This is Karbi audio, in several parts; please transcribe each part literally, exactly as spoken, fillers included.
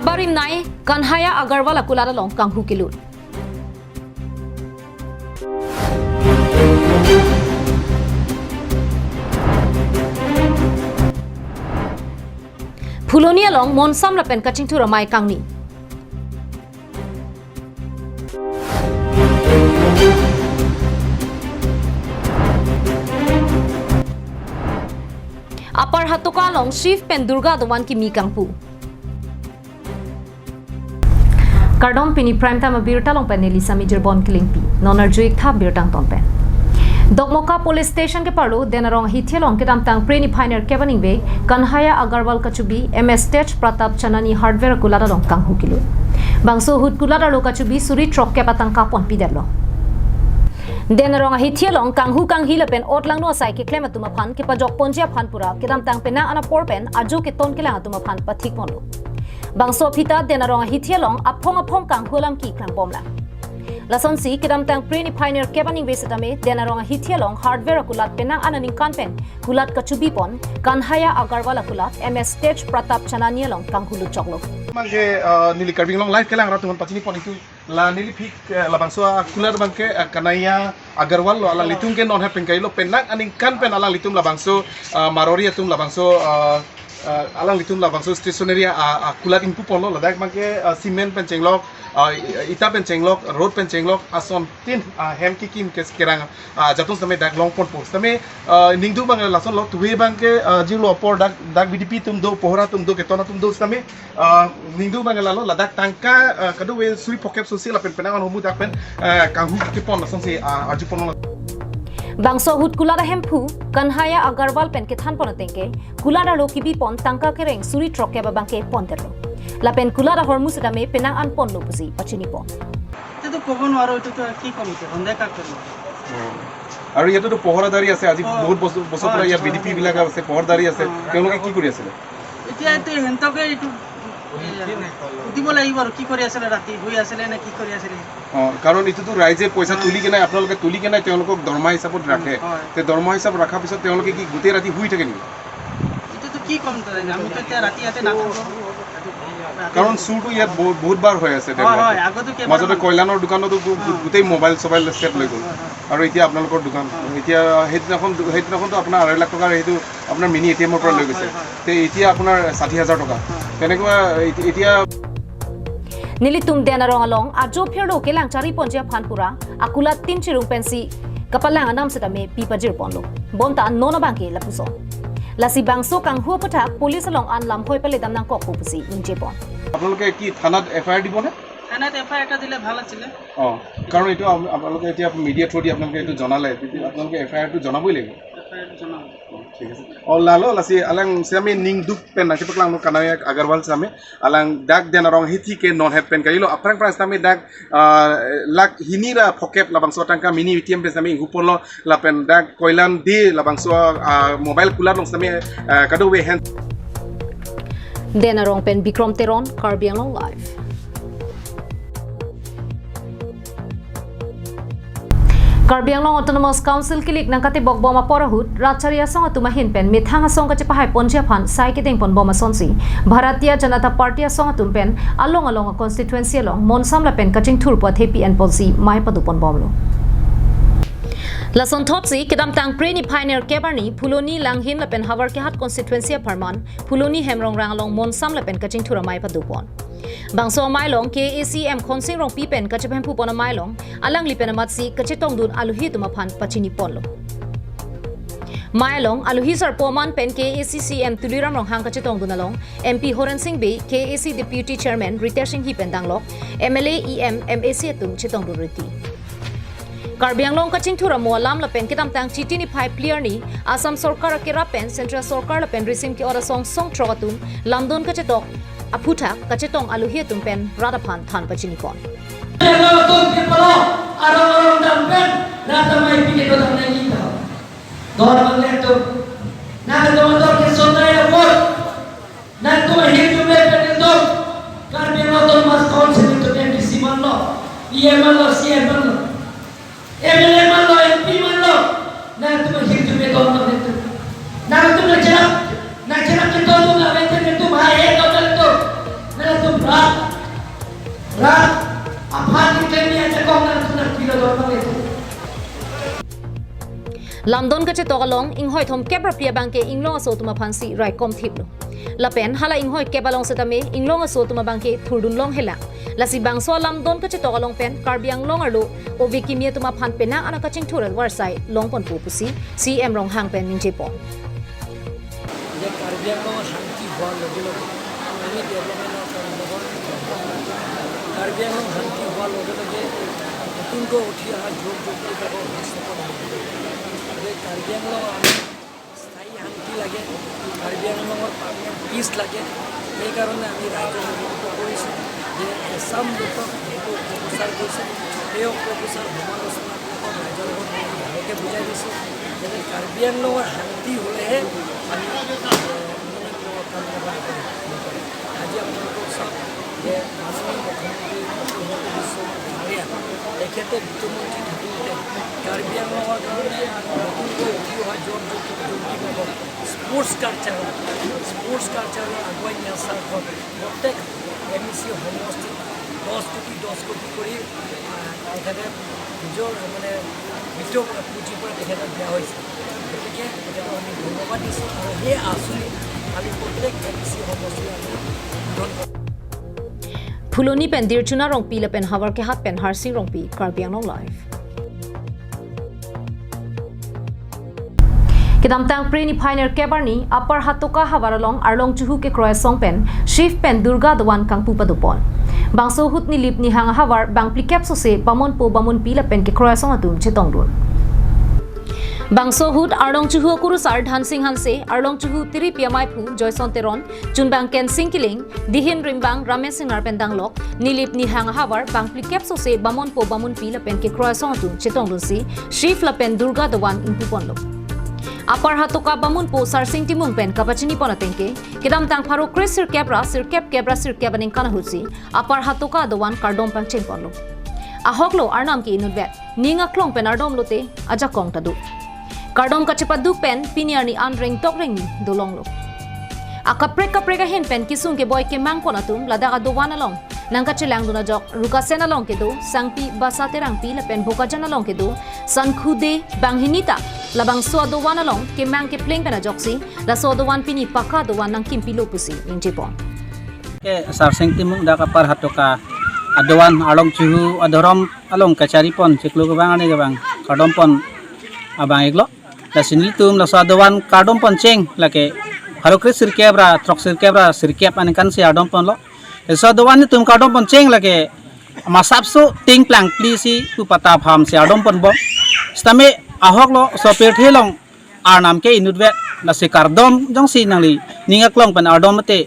Barim nai Kanhaiya Agarwal akulat along kanghu kelut. Phuloni along monsam lapen kachingthur amei kangni. Upper Hatoka along Shiv pen Durga dovan kimi kangpu. Kardom, pini Prime Time abirta along pen neli Sami Jirbon Kilingpi. Non arju-ik tha birta angton pen. Dokmoka Police Station keparlo Denarong ahithi along kedamtang Phre niphai nerkep aningve Kanhaiya Agarwal kachubi M S Tej Pratap Chanani Hardware akulat along kanghu kelut. Bangso ahut kulat arlo kachubi suri throkkep atangka ponpidetlo. Denarong ahithi along kanghu kanghi lapen ot langno asai keklem atum aphan kepajok ponji aphan pura kedamtang penang an apor pen ajo keton kelang atum aphan pathik ponlo. Bangso aphi ta Denarong ahithi along aphong aphong kanghu alam keklang bomlang. Lasonsi kedamtang Phre niphai nerkep aningve setame Denarong ahithi along hardware akulat penang an aningkan pen kulat kachubi pon Kanhaiya Agarwal akulat M S Tej Pratap Chanani along kanghu lutchoklo. Mangke, ah, neli Karbi Anglong Live kelang rat atum aphan pachini pon itu. La neli aphi, eh, labangso akulat abangke, eh, Kanhaiya Agarwal lo, alanglitum ke non het pen kailo, penang aningkan pen alanglitum labangso, eh, Marwari atum labangso, eh, eh, alanglitum labangso stationery, ah, ah, kulat ingpu ponlo, ladak abangke, eh, cement pen chenglok, ah, i-, ita pen chenglok, rod pen chenglok, asontin, ah, hem kekim ke kerang, ah, jatun setame dak long ponpo. Setame, ah, ningduk abang lasonlo, tuve abangke, ah, jilo apor dak, dak B D P atum do, pohora atum do, keton atum do setame, ah, ningduk abang lalo, ladak tangka, ah, kadokave suri phokep sosi lapen penang an ahormu dak pen, ah, kanghu kepon lasonsi, ah, arju ponlo. Bangso ahut kulat ahemphu Kanhaiya Agarwal pen kethan pon ateng ke, kulat arlo kebi pon tangka kereng suri throkkep abangke pondetlo. Lapen kulat ahormu setame penang an ponlo pusi pachini pon. এইটো তো ক'ব নোৱাৰো, এইটো তো কি ক'ম এতিয়া, সন্দেহ কাক কৰিম? অ। আৰু ইয়াতে তো পহৰাদাৰী আছে, আজি অ। বহুত বছৰ, বছৰ পৰা হয়, ইয়াত হয়। বি ডি পি বিলাক আছে, পহৰাদাৰী আছে, অ। তেওঁলোকে কি কৰি আছিলে? এতিয়া এইটো সিহঁতকে এইটো, এ, সুধিব লাগিব আৰু, কি কৰি আছিলে ৰাতি, শুই আছিলে নে কি কৰি আছিলে? অ, কাৰণ এইটোতো ৰাইজে পইচা তুলি কেনে, আপোনালোকে তুলি কেনে তেওঁলোকক দৰমহা হিচাপত ৰাখে। হয়। তে দৰমহা হিচাপত ৰখাৰ পিছত তেওঁলোকে কি গোটেই ৰাতি শুই থাকে নেকি? এইটোতো কি ক'ম, তো, আমিতো এতিয়া ৰাতি ইয়াতে নাথাকো। কাৰণ চুৰটো ইয়াত বহু-, বহুত বাৰ হৈ আছে হয়, তেওঁলোকৰ। হয়, আগতো কেইবাৰ মাজতে হ'ল। কল্যাণৰ দোকানতো গো-, গো-, অ। গোটেই মোবাইল চোবাইল ছেট লৈ গ'ল। হয়, হয়। আৰু এতিয়া আপোনালোকৰ দোকান, হয়। এতিয়া সেইদিনাখন, সেইদিনাখনতো আপোনাৰ আঢ়ৈ লাখ টকাৰ সেইটো আপোনাৰ মিনি এ টি এমৰ পৰা অ, লৈ গৈছে। হয়, হয়। তে এতিয়া আপোনাৰ ষাঠি হাজাৰ টকা। হয়। তেনেকুৱা এতি-, এতিয়া Nelitum Denarong along ajo phirlo kelang chari ponji aphan pura akulat tin chirung pensi kapalang anam setame pi pajir ponlo. Bonta non abangke lapuson. Lasi bangso kanghu aputhak police along an lamhoi paledam nangkokpo pusi ningje pon. আপোনালোকে কি থানাত F I R দিবনে? থানাত F I R এটা দিলে ভাল আছিলে। অ, কাৰণ এইটো আপ-, আপোনালোকে এতিয়া মিডিয়া থ্ৰুদি আপোনালোকে এইটো জনালে, তেতিয়া আপোনালোকে এফ আই আৰটো জনাবই লাগিব। এফ আই আৰ জনাম। অ, ঠিক আছে। অ, lalo lasi alang sitame ningduk pen nangkepaklang Kanhaiya Agarwal sitame alang dak Denarong ahithi ke non het pen kailo, aphrang phrang sitame dak, ah, lakh hini ra phokep labangso tangka mini A T M pen sitame inghu ponlo lapen dak Koilan de labangso, ah, mobile kulat along sitame, ah, kadokave hen. Denarong pen Bikrom Teron, Karbi Anglong Live. Karbi Anglong Autonomous Council kilik nangkatebok bom apor ahut, rat chari asong atum ahin pen methang asong kachepahai ponji aphan sai kedeng pon bom asonsi, Bharatiya Janata Party asong atum pen along along a constituency along monsam lapen kachingthur pu athepi en ponsi mei pado pon bomlo. Lasonthotsi kedamtang Phre niphai nerkep arni Phuloni, Langhin lapen Howraghat constituency apharman Phuloni Hemrongrang along monsam lapen kachingthur amei pado pon. Bangso amei along K A A C M Khonsing Rongpi pen kachepahemphu pon amei along alangli pen amatsi kachetongdun alohi atum aphan pachini ponlo. Mei along alohi sarpo aman pen K A A C C M Tuliram Ronghang kachetongdun along M P Horensing Bey, K A A C Deputy Chairman Ritesh Enghi pen danglok M L A, E M, M A C atum chetongdun riti. Karbi Anglong kachingthur amo alam lapen kedamtang Chiti niphai phli arni Assam Sorkar akerap pen Central Sorkar lapen risim ke-ot asong song throk atum lamdon kachetok aphuthak kachetong alohi atum pen rat aphan than pachini pon. Atum ke polo, arong arong dam pen, rat amei pi kedo dam nangji tho. Dor bang le atum. Na dor dor ke sodai apot. Nangtum ahirjume pen nangtum Karbi Anglong Autonomous Council nangtum M D C manlo, E M manlo, C M manlo, M L A manlo, M P manlo, nangtum ahirjume don nangtum. Nangtum nangcherap, nangcherap kedo atum nangtum nangtum hai hai kau nangtum. Nangtum ra Lamdon kachetok along inghoi thomkep ra phli abangke inglong aso atum aphansi raikom thiplo. Lapen hala inghoi kep along setame inglong aso atum abangke thurdun long helang. Lasi bangso alamdon kachetok along pen Karbi Anglong arlo ove kimi atum aphan penang an akachingthur avarsai longponpo pusi C M Ronghang pen ningjepon. যে কাৰ্বি আংলঙত শান্তি হোৱাৰ লগে লগে আমি ডেভেলপমেণ্টৰ কাম নকৰোঁ। কাৰ্বি আংলং শান্তি হোৱাৰ লগে লগে নতুনকৈ উঠি অহা যুৱক যুৱতীবিলাকৰ ভৱিষ্যতৰ বাবে যে কাৰ্বি আংলঙৰ আমি স্থায়ী শান্তি লাগে, কাৰ্বি আংলঙৰ পাৰ্মানেণ্ট পিচ লাগে। সেইকাৰণে আমি ৰাইজক অভিযোগ কৰিছোঁ যে এছাম লোকক যিটো অপপ্ৰচাৰ কৰিছে, সেই অপপ্ৰচাৰ সমালোচনাবিলাকক ৰাইজৰ লগত মই ভালকৈ বুজাই দিছোঁ যাতে কাৰ্বি আংলঙৰ শান্তি হ'লেহে আমি, এ, উন্নয়নমূলক কাম কাজ আগবাঢ়িব। আজি আপোনালোকক চাওক যে মাননীয় মুখ্যমন্ত্ৰী ডক্টৰ হিমন্ত বিশ্ব শৰ্মা ডাঙৰীয়া তেখেতে বিত্তমন্ত্ৰী থাকোঁতে কাৰ্বি আংলঙৰ কাৰণে নতুনকৈ উঠি অহা যুৱক যুৱতী যুৱতীবিলাকক স্পৰ্টছ কালচাৰ, স্পৰ্টছ কালচাৰৰ আগুৱাই নিয়াৰ স্বাৰ্থত প্ৰত্যেক এম ই চি সমষ্টিত দহ কোটি, দহ কোটি কৰি, আহ, তেখেতে নিজৰ মানে বিত্ত পুঁজিৰ পৰা তেখেতক দিয়া হৈছে। গতিকে তেখেতক আমি ধন্যবাদ দিছোঁ আৰু সেই আঁচনি আমি প্ৰত্যেক এম ই চি সমষ্টিত আমি উদ্বোধন কৰিম। Phuloni pen Dirchuna Rongpi lapen Havar Kehat pen Harsing Rongpi, Karbi Anglong Live. Kedamtang Phre niphai nerkep arni Upper Hatoka havar along arlong chuhu kekroi asong pen Shiv pen Durga dovan kangpu padopon. Bangso ahut Nilip Nihang havar bang phlikep sose bamonpo bamonpi lapen kekroi asong atum chetongdun. Bangso ahut arlong chuhu akurusar Dhansing Hanse, arlong chuhu tiripi amaiphu Joyson Teron, chunbang Kensing Killing, dihin rimbang Ramesh Singnar pen danglok, Nilip Nihang havar bang phlikep sose bamonpo bamonpi lapen kekroi asong atum chetongdunsi Shiv lapen Durga dovan ingpuponlo. Upper Hatoka bamonpo Sarsing Timung pen kapachinipon atengke, kedamtang pharo kre sirkep ra sirkep kep ra sirkep aningkan ahutsi Upper Hatoka dovan kardom pangchengponlo. Ahoklo arnam ke inutvet, ning aklong pen ardom lote ajakong ta do. Kardom kachepaduk pen pini arni an rengtok rengni dolonglo. Akaprek kaprek ahin pen kesung keboi kemangpon atum ladak adovan along nangkachelangdun ajok Rukasen along kedo Sangpi Basa Terangpi lapen Bokajan along kedo Sankhude banghini ta labangso adovan along kemang kepleng pen ajoksi laso adovan pini paka dovan nangkimpilo pusi ningjepon. Ke Sarsing Timung dak Upper Hatoka adovan arlong chuhu adhorom along kacharipon chiklo kevang arni kevang kardompon abang iklo. Lasi nelitum laso adovan kardompon cheng lake pharo kre sirkep ra throk sirkep ra sirkep aningkansi ardomponlo. Laso adovan nelitum kardompon cheng lake masapso ting plang plisi pu pata phamsi ardomponbom. Sitame ahoklo so pirthe along arnam ke inutvet, lasi kardom jongsi nangli ning aklong pen ardom mate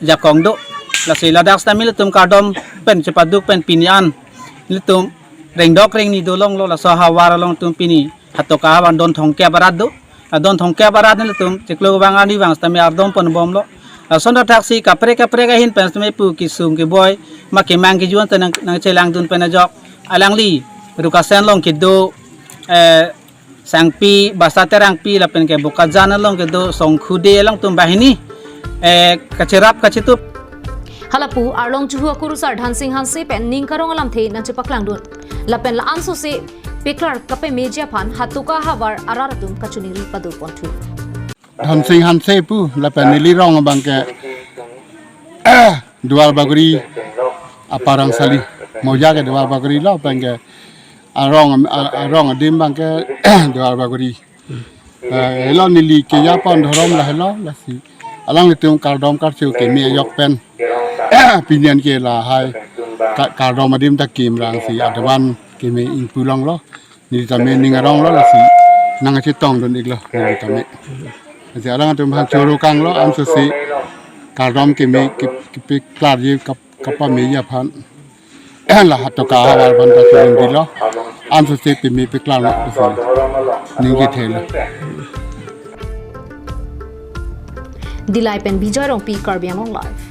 jakong do. Lasi ladak sitame nelitum kardom pen chepaduk pen pini an nelitum rengdok rengni dolonglo, laso havar along tum pini Hatoka havar don thomkep arat do. La don thomkep arat nelitum chiklo kevang arni vang sitame ardomponbomlo. Lason athaksi kaprek kaprek ahin pen sitame pu kesung keboi ma kemang kejuan ta nang, nangchelangdun pen ajok alangli Rukasen along kedo, eh, Sangpi Basa Terangpi lapen ke Bokajan along kedo Songkhude along tum banghini, eh, kacherap kachetup. Halapu arlong chuhu akurusar Dhansing Hanse pen ning karong alamthe nangchepaklangdun. Lapen la-an sose peklar kapemeji aphan Hatoka havar arat atum kachiningri padoponthu. Dhansing Hanse pu lapen neli rong abangke Duar Bagori, Upper Rangsali, Mouya ke Duar Bagori lo, pen ke arong, a-, arong adim abangke Duar Bagori. Eh, helo neli kejapon dhorom la helo, lasi alanglitum kardom karcho keme ajok pen pini an ke lahai ka-, kardom adim ta kimrangsi adovan keme ingpulonglo. Neli tame ning aronglo, lasi nangchetongdun iklo neli tame. Lasi alangtum aphan choro kanglo, ansose kardom keme kep-, kepeklarji kap-, kapameji aphan. La Hatoka havar aphan ta choro dilo. Ansose peme peklarlo, lasi ningje thelo. Dillai pen Bijoy Rongpi, Karbi Anglong Live.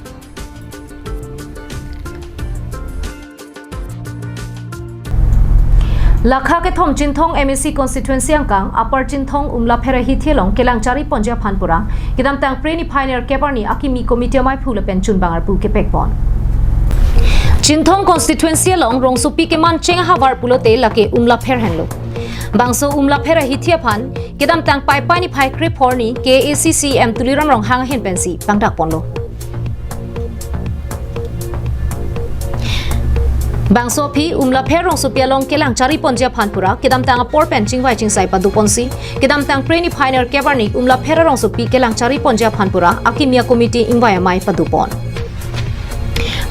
Lakha kethom Chinthong M A C constituency angkang Upper Chinthong Umla Pherahi Thilong kelang chariponji aphan pura kedamtang Phre niphai nerkep arni akimi committee amaiphu lapen chunbang arpu kepekpon. Chinthong constituency along rongsopi keman cheng ahavar pulote lake Umlapher henlo. Bangso Umlapher ahithi aphan kedamtang Paipai niphai krephor arni K A A C C M Tuliram Ronghang ahin pensi pangdak ponlo. Bangso aphi Umlapher rongsopi along kelang chari ponji aphan pura kedamtang apor pen chingvai chingsai pado ponsi, kedamtang Pre niphai nerkep arni Umlapher rongsopi kelang chari ponji aphan pura akimi a-committee ingvai amei pado pon.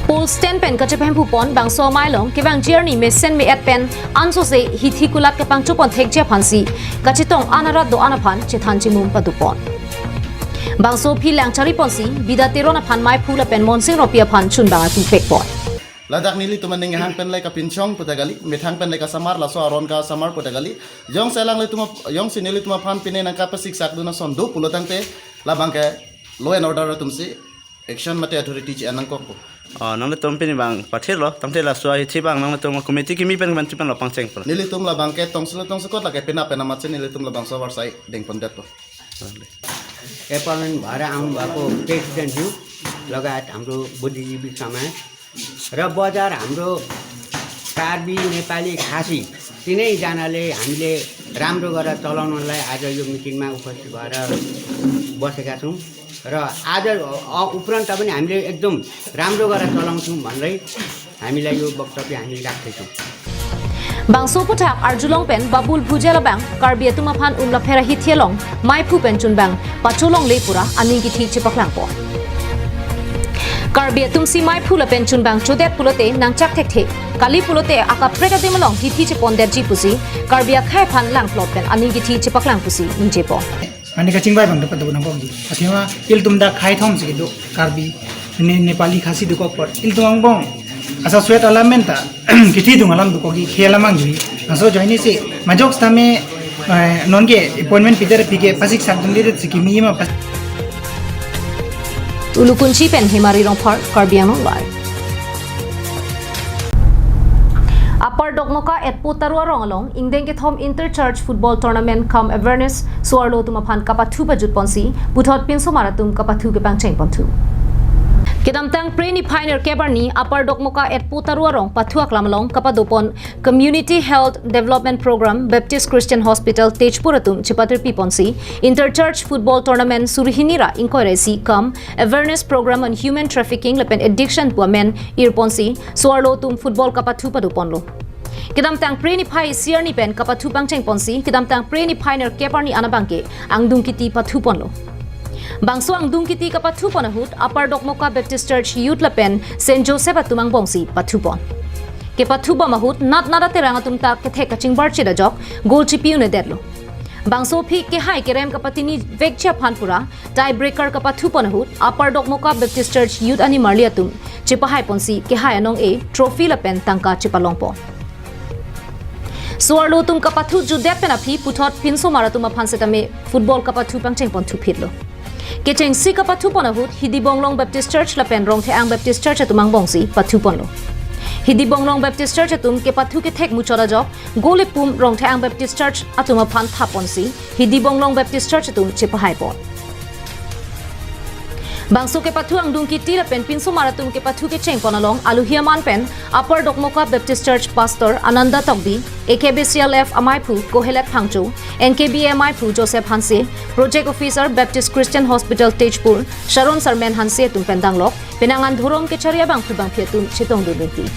Pole stand pen kachepahemphu pon bangso amei along kevangji arni mesen me-et pen ansose hithi kulat kepangcho pon thekji aphansi kachetong an arat do-an aphan chethan chimum pado pon. Bangso aphi lang chari ponsi Bida Teron aphan meiphu lapen Monsing Rongpi aphan chunbang atum pek pon. Ladak nelitum aning hang pen le kapinchong puta kali, methang pen le kasamar, laso aron kasamar puta kali. Jongsi alanglitum ap-, jongsi nelitum aphan pine nangkapasik sakdun ason do pulo tangte, labang ke law and order atumsi action mate authority chi-en nangkokpo. Oh, nanglitum pini bang pathirlo, tangte laso ahithi bang nanglitum committee kimi pen keman chipen lo pangcheng pula. Nelitum labang ke tongsi lo tongsi kot lake pena pena matse nelitum labangso avarsai deng pondetpo. Appointment भएर आउनुभएको प्रेसिडेन्टज्यू लगायत हाम्रो बुद्धिजीवी समाज र बजार हाम्रो कार्बी, नेपाली, खासी तिनैजनाले हामीले राम्रो गरेर चलाउनलाई आज यो मिटिङमा उपस्थित भएर बसेका छौँ। र आज, अ, उपरान्त पनि हामीले एकदम राम्रो गरेर चलाउँछौँ भन्दै हामीलाई यो वक्तव्य हामी राख्दैछौँ। Bangso aphuthak arjulong pen Babul Bhujel abang Karbi atum aphan Umlapher ahithi along meiphu pen chunbang pacholongle pura aning kithi chepaklang pon. Karbi atumsi meiphu lapen chunbang chodet pulote nangchak thekthe kali pulote akaprek adim along hithi chepondetji pusi Karbi akhei aphan langplot pen aning kithi chepaklang pusi ningje pon. Mane kachingvai abang dapat dapat nangkokji. Athema ilitum dak khei thomsi kedo Karbi, ne-, Nepali, Khasi dokok apot. Ilitum angbong asa sweat alam menta kithi dung alam dokokji, khei alam angjui. Laso ajoinesi majok sitame, eh, nonke appointment piter pike pasik sakdunledetsi kimi ma pas- Ulukunchi pen Hemari Rongphar, Karbi Anglong Live. Upper Dokmoka Etpo Taru arong along ingdeng kethom Inter Church Football Tournament cum Awareness so-arlo atum aphan kapathu pajut ponsi puthot pinsomar atum kapathu kepangcheng ponthu. Kedamtang Pre niphai nerkep arni Upper Dokmoka Etpo Taru arong pathu aklam along kapado pon Community Health Development Program Baptist Christian Hospital Tezpur atum chepatirpi ponsi Inter Church Football Tournament suri hini ra ingkoi ra isi cum Awareness Program on Human Trafficking lapen Addiction pu amen ir ponsi so-arlo atum football kapathu pado ponlo. Kedamtang Pre niphai isi arni pen kapathu pangcheng ponsi kedamtang Pre niphai nerkep arni an abangke angdung kiti pathu ponlo. Bangso angdung kiti kapathu pon ahut Upper Dokmoka Baptist Church Youth lapen Saint Joseph atum angbongsi pathu pon. Kepathu bom ahut nat nat aterang atum ta kethek kachingbar chit ajok goal chipi un-edetlo. Bangso aphi kehai kerem kapatini vekji aphan pura tie breaker kapathu pon ahut Upper Dokmoka Baptist Church Youth animarli atum chepahai ponsi kehai anong-e trophy lapen tangka chepalong pon. So-arlo atum kapathu jutdet pen aphi puthot pinsomar atum aphan setame football kapathu pangcheng ponthu phitlo. Kechengsi kapathu pon ahut Hidi Bonglong Baptist Church lapen Rongtheang Baptist Church atum angbongsi pathu ponlo. Hidi Bonglong Baptist Church atum kepathu kethek muchot ajok goal epum Rongtheang Baptist Church atum aphan thap ponsi Hidi Bonglong Baptist Church atum chepahai pon. Bangso kepathu angdung kiti lapen pinsomar atum kepathu kecheng pon along aluhi aman pen Upper Dokmoka Baptist Church Pastor Ananda Tokbi, A K B C L F ameiphu Kohelet Phangcho, N K B A ameiphu Joseph Hanse, Project Officer Baptist Christian Hospital Tezpur Sharon Sarmen Hanse atum pen danglok penang an dhorom kechari abangphu bangphi atum chetongdun rinti.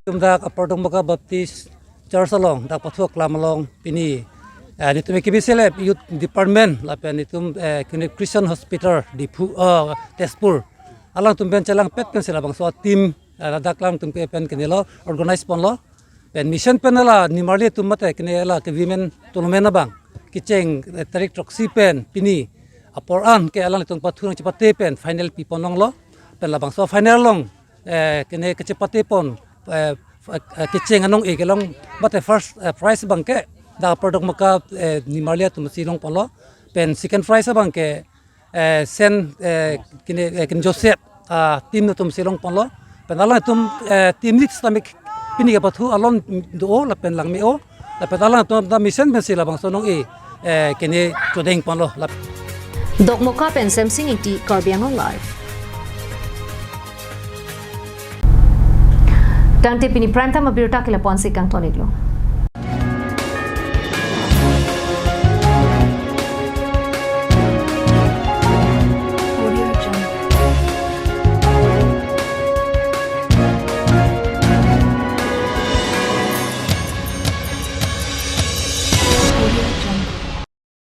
Tum dak Upper Dokmoka Baptist Church along dak pathu aklam along pini, eh, netum A K B C L F Youth Department lapen netum, eh, kene Christian Hospital Diphu, eh, Tezpur alangtum pen chelangpet pensi labangso a-team, eh, ladak alangtum ke pen kenelo organize ponlo. Pen mission pen la nimarli atum mate kene la ke women tournament abang kecheng, eh, tarik throksi pen pini apor an ke alanglitum pathu nangchepate pen final pi pon longlo. Pen labangso final along, eh, kene kechepate pon, eh, f-, eh, kecheng anong-e kelong mate first, eh, prize abangke dak Upper Dokmoka, eh, nimarli atumsi long ponlo. Pen second prize abangke, eh, Saint, eh, kene, eh, kene Joseph, ah, team atumsi long ponlo. Pen alangtum, eh, team next time pini kepathu alon do lapen langme-o. Lapen alangtum ta mission pensi labangso anong-e, eh, kene chodeng ponlo. Lap- Dokmoka pen Semsing Ingti, Karbi Anglong Live. Tangte pini Prime Time abirta ke lapu-ansi kangton-iklo.